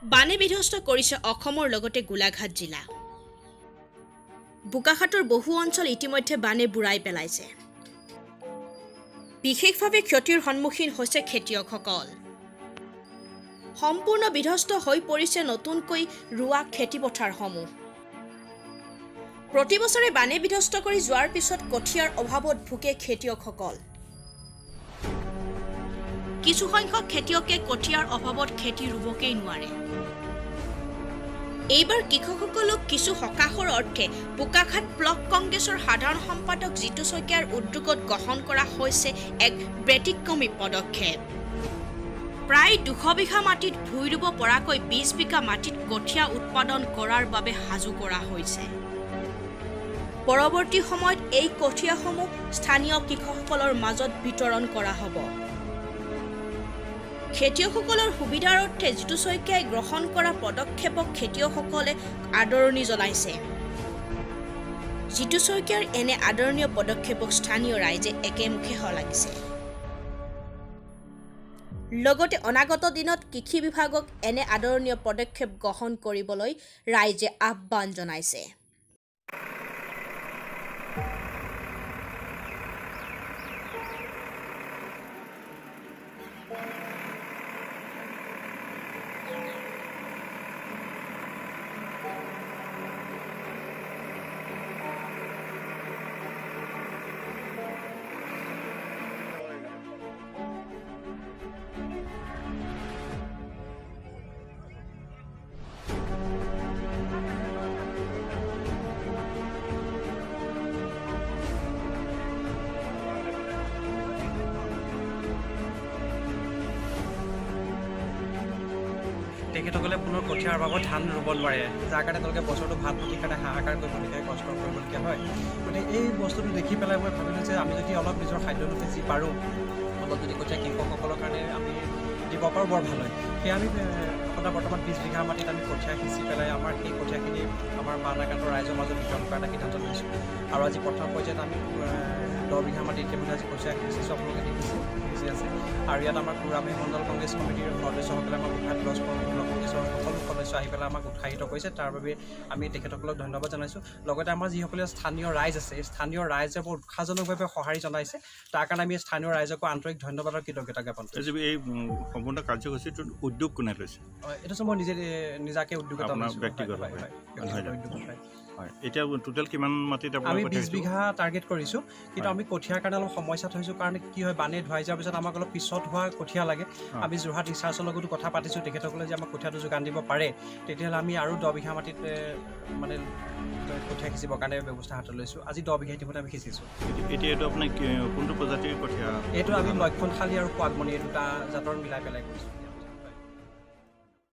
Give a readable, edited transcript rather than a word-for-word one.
বানে বিধ্বস্ত কৰিছে অসমৰ লগতে গোলাঘাট জিলা। বোকাখাতৰ বহু অঞ্চল ইতিমধ্যে বানে বুৰাই পেলাইছে। বিশেষভাৱে ক্ষতিৰ সন্মুখীন হৈছে খেতিয়কসকল। সম্পূৰ্ণ বিধ্বস্ত হৈ পৰিছে নতুনকৈ ৰোৱা খেতিপথাৰসমূহ। প্ৰতি বছৰে বানে বিধ্বস্ত কৰি যোৱাৰ পিছত কঠীয়াৰ অভাৱত ভোগে খেতিয়কসকল। কিছুসংখ্যক খেতিয়কে কঠীয়াৰ অভাৱত খেতি ৰুবকেই নোৱাৰে। এইবাৰ কৃষকসকলক কিছু সকাহৰ অৰ্থে বোকাখাত ব্লক কংগ্ৰেছৰ সাধাৰণ সম্পাদক জিতু শইকীয়াৰ উদ্যোগত গ্ৰহণ কৰা হৈছে এক ব্যতিক্ৰমী পদক্ষেপ। প্ৰায় 200 বিঘা মাটিত ভূঁই ৰুব পৰাকৈ 20 বিঘা মাটিত কঠীয়া উৎপাদন কৰাৰ বাবে সাজু কৰা হৈছে। পৰৱৰ্তী সময়ত এই কঠীয়াসমূহ স্থানীয় কৃষকসকলৰ মাজত বিতৰণ কৰা হ'ব। খেতিয়কসকলৰ সুবিধাৰ অৰ্থে জিতু শইকীয়াই গ্ৰহণ কৰা পদক্ষেপক খেতিয়কসকলে আদৰণি জনাইছে। জিতু শইকীয়াৰ এনে আদৰণীয় পদক্ষেপক স্থানীয় ৰাইজে একেমুখে শলাগিছে। লগতে অনাগত দিনত কৃষি বিভাগক এনে আদৰণীয় পদক্ষেপ গ্ৰহণ কৰিবলৈ ৰাইজে আহ্বান জনাইছে। তেখেতসকলে পুনৰ কঠীয়াৰ অভাৱত ধান ৰুব নোৱাৰে, যাৰ কাৰণে তেওঁলোকে বছৰটো ভাত মুঠিৰ কাৰণে হাহাকাৰ কৰিবলগীয়া, কষ্ট কৰিবলগীয়া হয়। গতিকে এই বস্তুটো দেখি পেলাই মই ভাবিলোঁ যে আমি যদি অলপ নিজৰ খাদ্যলোকে যি পাৰোঁ, অলপ যদি কঠীয়া কৃষকসকলৰ কাৰণে আমি দিব পাৰোঁ, বৰ ভাল হয়। সেয়া আমি আপোনাৰ বৰ্তমান 20 বিঘা মাটিত আমি কঠীয়া সিঁচি পেলাই আমাৰ সেই কঠীয়াখিনি আমাৰ বানাক্ৰান্ত ৰাইজৰ মাজত বিতৰণ কৰাৰ এটা সিদ্ধান্ত লৈছোঁ। আৰু আজি প্ৰথম পৰ্যায়ত আমি 10 বিঘা মাটিত ইতিমধ্যে আজি কঠীয়া সিঁচিছোঁ, আপোনালোকে দেখিছে সিঁচি আছে। আৰু ইয়াত আমাৰ কুৰাবাৰী মণ্ডল কংগ্ৰেছ কমিটিৰ সদস্যসকলে আমাক গোলাঘাট ব্লক কংগ্ৰেছৰ সকলো সদস্য আহি পেলাই আমাক উৎসাহিত কৰিছে, তাৰ বাবে আমি তেখেতসকলক ধন্যবাদ জনাইছোঁ। লগতে আমাৰ যিসকলে স্থানীয় ৰাইজ আছে, এই স্থানীয় ৰাইজে বৰ উৎসাহজনকভাৱে সঁহাৰি জনাইছে, তাৰ কাৰণে আমি স্থানীয় ৰাইজকো আন্তৰিক ধন্যবাদ আৰু কৃতজ্ঞতা জ্ঞাপন কৰিছোঁ। এই সম্পূৰ্ণ কাৰ্যসূচীটোত উদ্যোগ কোনে লৈছে? এইটো মই নিজে নিজাকে উদ্যোগ এটা লৈছোঁ, ব্যক্তিগতভাৱে। হয়, এতিয়া টোটেল কিমান মাটিত আমি 20 বিঘা টাৰ্গেট কৰিছোঁ, কিন্তু আমি কঠীয়াৰ কাৰণে অলপ সমস্যাত হৈছোঁ। কাৰণ কি হয়, বানে ধুৱাই যোৱাৰ পিছত আমাক অলপ পিছত হোৱা কঠীয়া লাগে। আমি যোৰহাট ৰিচাৰ্চৰ লগতো কথা পাতিছোঁ, তেখেতসকলে যে আমাক কঠীয়াটো যোগান দিব পাৰে, তেতিয়াহ'লে আমি আৰু 10 বিঘা মাটিত মানে কঠীয়া সিঁচিবৰ কাৰণে ব্যৱস্থা হাতত লৈছোঁ। আজি 10 বিঘা ইতিমধ্যে আমি সিঁচিছোঁ। এতিয়া এইটো আপোনাৰ কোনটো প্ৰজাতিৰ কঠীয়া? এইটো আমি লক্ষণশালী আৰু সোৱাগমণি, এই দুটা জাতৰ মিলাই পেলাই কৰিছোঁ।